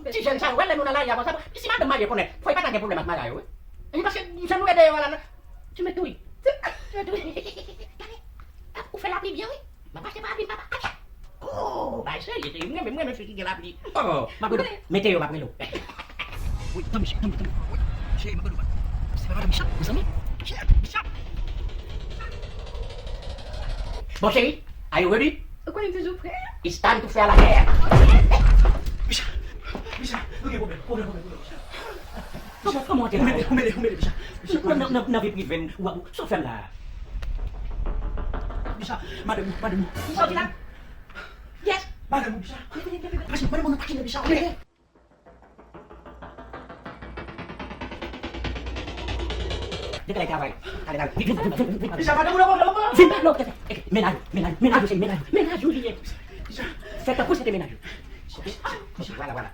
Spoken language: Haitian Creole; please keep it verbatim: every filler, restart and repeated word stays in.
Ti jèn sa yo, wè lè nou nan lari a konsa, si madanm marye konnen, fò y pa ta gen pwoblèm ak marye yo, wi. Wi, paske jan nou ye deyò a la, ti mèt tou, wi. Ti mèt tou, wi. Gade, ou fè lapli byen, wi. M ap achte parapli m papa. Oh, bay serye, cheri. M renmen, m renmen fi ki gen lapli. Oh, m ap rele w. Mete yo, m ap rele w. Wi, tanmi, cheri, tanmi, tanmi. Wi, cheri, m ap rele w. Se pa madanm Michel, mezanmi. Michel, Michel. Bon, cheri, are you ready? Ou konnen m toujou prè. It's time to fè lagè. Michel, Michel, nou gen pwoblèm, pwoblèm, pwoblèm, pwoblèm, Michel. Kòman, kòman w antre la? Ou mele, ou mele, ou mele, Michel. Michel, nan, nan, nan vi prive m, w ap, sa w fè m la? Michel, madanm ou, madanm ou. Sa w di la? Yes. Madanm ou, Michel. Madanm ou, madanm ou, Michel, ou mele. Deklare travay. Ale, ale. Vin, vin, vin, vin, vin, vin. Deja, madanm ou nan pwoblèm ankò? Vin, non, tèt. Mennaj ou, mennaj ou, mennaj ou, se mennaj ou. Mennaj ou li ye. Fè tankou se te mennaj ou. Vwala, vwala.